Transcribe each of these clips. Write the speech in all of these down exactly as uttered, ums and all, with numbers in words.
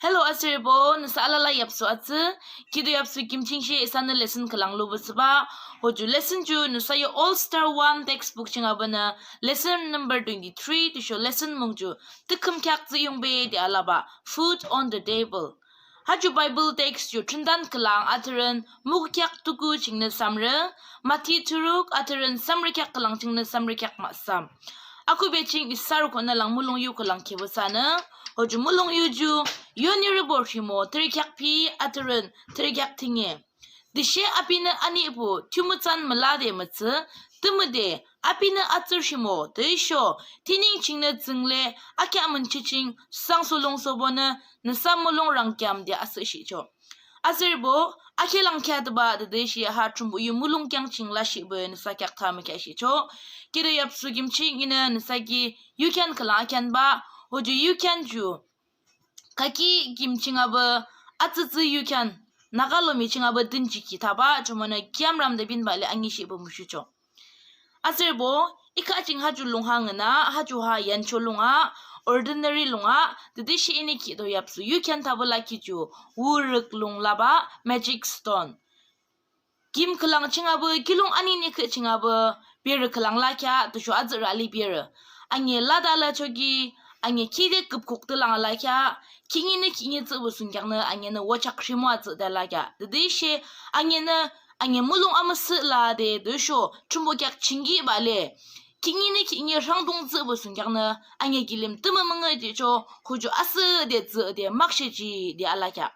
Hello, azürübo, nüsa alala yapsu atsü. Kido yapsu kim ching she isanü lesson khülang lubosübah. Hoju lesson ju nüsa yo All Star One textbook ching abanü lesson number twenty-three tüsho lesson mung ju tükhüm kheak tsühyungbe de alabah, Food on the Table. Ha ju Bible text ju Thrüntan khülang ateren mukheak tuku chingnü samrü, Mathi thuruk ateren samrü kheak khülang chingnü samrü kheak mahsam. Akhuhbe ching isa rukhühnü lang mulongyu khülang khibosünü, hoju mulongyu ju Yunirübo Rhimo thürükheak phüyi ateren thürükheak thüne. Tüshe apinü anihbuh thiyumütsan mülade mütsü, tümüde apinü atsü rhimo tüsho thüning chingnü tsüngle akheah mün chiching sangsolung sobonü nüsa mulong rangkiam de asühshihchoh. Azürübo, akhealang kheadübah tütüshe ha Thrünpuh yu mulong kheak ching lashihbah nüsa kheak tha mükheahshihchoh. Kido yapsu kim ching inü nüsa ki yukhean khülang akheanbah, hoju yukhean ju khaki kim ching aba atsütsü yukhean, Naga lomi ching aba dünjikhi thabah, jumonü kheamram de binbah le angishihbah mushuchoh. Azürübo, i khah ching ha ju lung ha ngüna, ha ju ha yancho lung ah, ordinary lung ah, tütüshe inü kido yapsu yukhean thabah lakhi ju wurük lung labah, magic stone. Kim khülang ching aba, kiulong anini khüh ching aba, berü khülang lakheah tüsho azürü ali berü. Ane lade lachoki, ane khide küpkhukde lang lakheah, khihninü khihni tsühbah thsungkheaknü anenü wochak rhimo atsüde lakheah. Tütüshe anenü ane mulong amüsüh lade tüsho Thrünpuh kheak chinggihbah le, khihninü khihni rhangdung tsühbah thsungkheaknü ane kilim tümü müngühjihchoh, hoju asühde tsühde makshe jihde alakheah.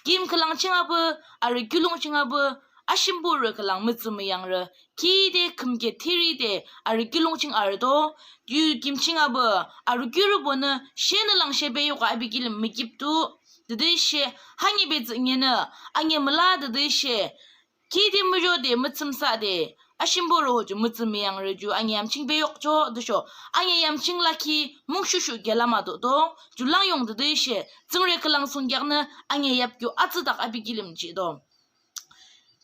Kim khülang ching aba, arü kiulong ching aba, ashimbuhrü khülang mütsü müyangrü, khide khümke thiri de arü kiulong ching arüdo. Yu kim ching aba, arü kiurübonü shenü lang she beyuk api kilim mükipdu. Tütüshe hangi betsühnenü ane müla tütüshe khide muzhode mütsümsade, ashimbuhrü hoju mütsü müyangrü ju ane yamching beyukchoh tüsho ane yamching lakhi mungshushu kela müdodo. Ju lang yung tütüshe tsüngre khülang thsungkheaknü ane yapkiu atsüdak api kilim jihdo.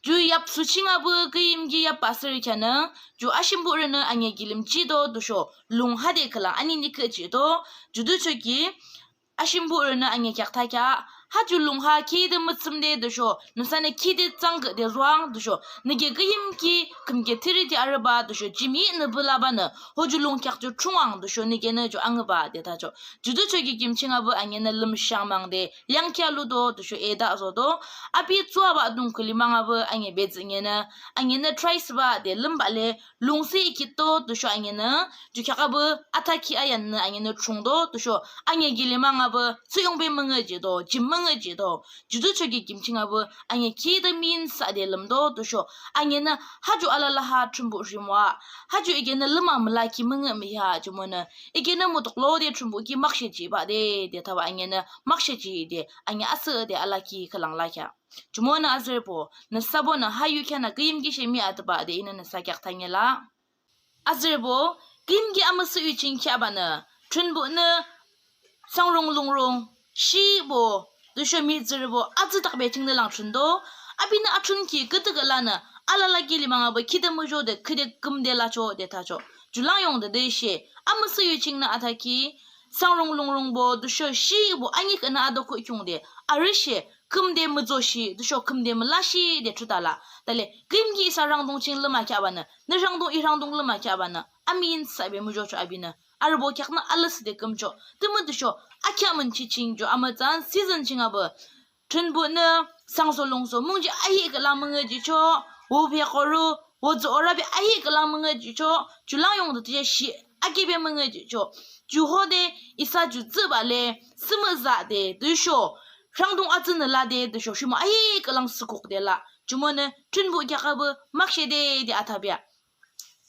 Ju yapsu ching aba küyimki yap asürü kheanü, ju ashimbuhrünü ane kilim jihdo tüsho lung hade khülang anini khüh jihdo. Ju tüchoki ashimbuhrünü ane kheak thakheah, ha ju lung ha khide mütsümde tüsho nüsanü khide tsangkhüh de zoang tüsho nüke küyimki khümke thiri de arübah tüsho jimih nübü labanü hoju lung kheak ju thsungwang tüsho nükenü ju angübah de thachoh. Ju tüchoki kim ching aba anenü lümshang mangde leangkhi aludo tüsho eda zodo. Api tsuabah dungkhi limang aba ane betsühnenü anenü try thsübah de lümbah le lungsi ikitdo tüsho anenü ju kheak aba athakhi ayannü anenü thsungdo tüsho ane kilim ang aba tsühyungbe müngühjihdo, jim müngühjihdo. Ju tüchoki kim ching aba ane khide minsahde lümdo tüsho anenü ha ju alala ha Thrünpuh rhimo ah, ha ju ikenü lümang mülakhi müngüh müya, jumonü ikenü mutuklode Thrünpuh ki makshe jihbah de de thabah anenü makshe jihde ane asühde alakhi khülang lakheah. Jumonü azürübo, nüsabonü ha yukheanü küyimki she mii atübah de inü nüsa kheak thangela. Azürübo, küyimki amüsüh yu ching kheahbanü Thrünpuhnü sangrung lungrung, shibo tüsho mihtsürübo atsüdakbe chingnü lang thründo. Apinü athrünkhi küdükhüh lanü alala kilim ang aba khide muzhode khide kümde lachoh de thachoh. Ju lang yung tütüshe amüsüh yu chingnü athakhi sangrung lungrungbo tüsho shibo anikhühnü adoku khiungde arüshe kümde müzhoshih tüsho kümde mülashih de thrüta lah. Tale küyimki isa rhangdung ching lümakheahbanü, nü rhangdung i rhangdung lümakheahbanü, amüyinsahbe muzhochoh apinü. Arübo kheaknü alüsüde kümchoh. Tümütüsho akheah mün chiching ju amütsan season ching aba Thrünpuhnü sangso lungso mungji ahihkhüh lang müngühjihchoh, wobekoro, wozo orabe ahihkhüh lang müngühjihchoh, ju lang yung tütüshe shi akebe müngühjihchoh. Ju hode isa ju tsühbah le, sümüzahde tüsho rhangdung atsünü lade tüsho rhimo ahihkhüh lang sükokde lah. Jumonü Thrünpuh kheak aba makshede de athabea.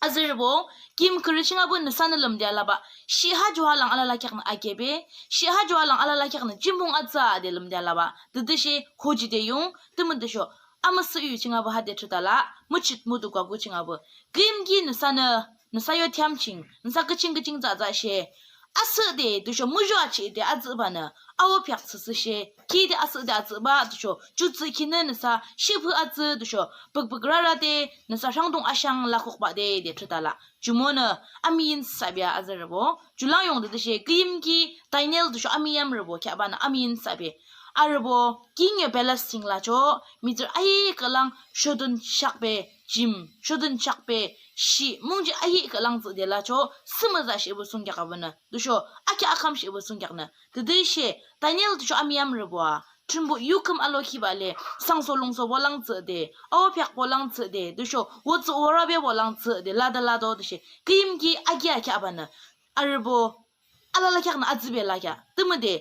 Azürübo, kim khürü ching aba nüsanü lümde alabah, shi ha ju ha lang alala kheaknü akebe, shi ha ju ha lang alala kheaknü jimbung atsüde lümde alabah. Tütüshe hojide yung, tümütüsho amüsüh yu ching aba hade thrüta lah, müchit mudu kaku ching aba. Küyimki nüsanü, nüsa yo thiyam ching, nüsa küching küching tsahtsahshe asühde tüsho muzho achihde atsühbanü, awo pheak thsüthsüshe, khide asühde atsühbah tüsho, ju tsühkhinü nüsa shipü atsüh tüsho, pükpük rarade nüsa rhangdung ashang lakokbah de de thrüta lah. Jumonü amüyinsahbe azürübo, ju lang yung tütüshe küyimki Daniel tüsho amüyamrübo kheahbanü amüyinsahbe. Arübo, king yo palace ching lachoh, mihtsürü ahihkhüh lang shodün shakbe, jim, shodün shakbe, shi, mungji ahihkhüh lang tsüde lachoh, sühmüh thsüshihpü thsungkheak abannü, tüsho, akheah akhamshihpü thsungkheaknü, tütüshe, Daniel tüsho amüyamrübo a, Thrünpuh yukhüm alokhiba le, sangso lungsobo lang tsüde, aopheakbo lang tsüde, tüsho, wotsü worabebo lang tsüde, lade lado tüshe, küyimki akheah akheahbanü, arübo, alala kheaknü atsübe lakheah, tümüde,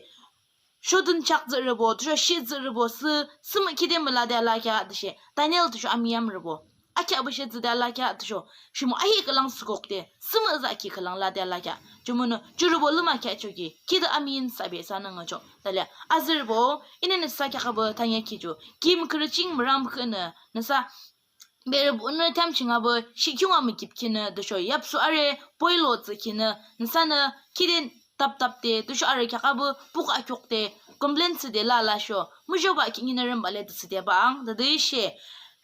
shodün shak tsührübo, tüsho shi tsührübo sü, sühmüh khide mülade alakheah tüshe, Daniel tüsho amüyamrübo. Akheahpü she tsüde alakheah tüsho, shimo ahihkhüh lang sükokde, sühmüh thsüa ki khülang lade alakheah. Jumonü, jurübo lümakheahchoki, khide amüyinsahbe thsanü ngüchoh. Tale, azürübo, inü nüsa kheaküpü thanükhi ju, kim khürü ching müramkhünü, nüsa, berübonü thiyam ching abü, shi khiunga mükipkhinü, tüsho yapsu arü, boilo tsükhinü, nüsanü, khide taptapde, tüsho arü kheak abü, puk akhiukde, complain thsüde lalasho, muzhoba khihninü rümbah le tüsüde bang, tütüshe,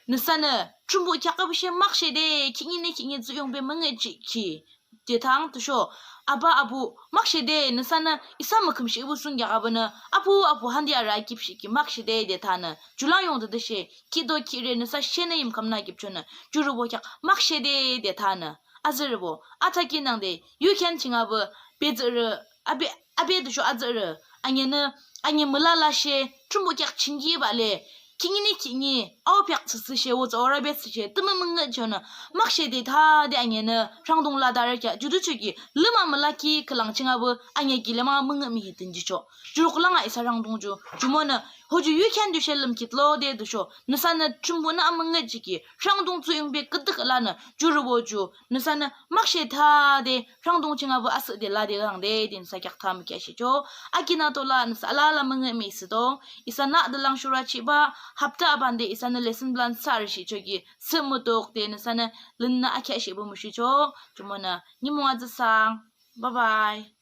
nüsanü, Thrünpuh kheak abü she makshe de, khihninü khihni tsühyungbe müngühjihkhi, de thang tüsho, aba abuh, makshe de, nüsanü, isa mükhümshihpü thsungkheak abanü, abuh abuh hande arü akipshihkhi makshe de, de thanü, ju lang yungde tüshe, khihdo khihre nüsa shenü yimkham nü kipchonü, jurübo kheak makshe de, de thanü, azürübo, athakhi nangde, yukhan ching abü, betsührü, abe, abe tüsho atsührü, anenü, ane mülalashe, Thrünpuh kheak chingkibah le, khihninü khihni, aopheak thsüthsüshe, wotsü orabe thsüshe, tümü müngühchonü, makshe de thade anenü, rhangdung ladarü kheak, judüchoki, lüma mülakhi khülang ching abü, ane ki lüma müngühmühi dünjichoh. Jurük langa isa rhangdung ju, jumonü, hoju yukhan tüshe lümkhitlo de tüsho, nüsanü Thrünpuhnü amüngühjihkhi, rhangdung tsühyungbe küdükhüh lanü, jurübo ju, nüsanü, makshe thade, rhangdung ching abü asühde lade langde, de nüsa kheak tha mükheahshihchoh, akinü tola nüsa alala müngühmühi thsüdo, isanü de lang shorachihbah, hapta abande isanü lesson plan thsarüshihchoki, sühmüh tokde nüsanü, lünnü akheahshihpü müshichoh, jumonü, nimung atsü thsang, bye bye.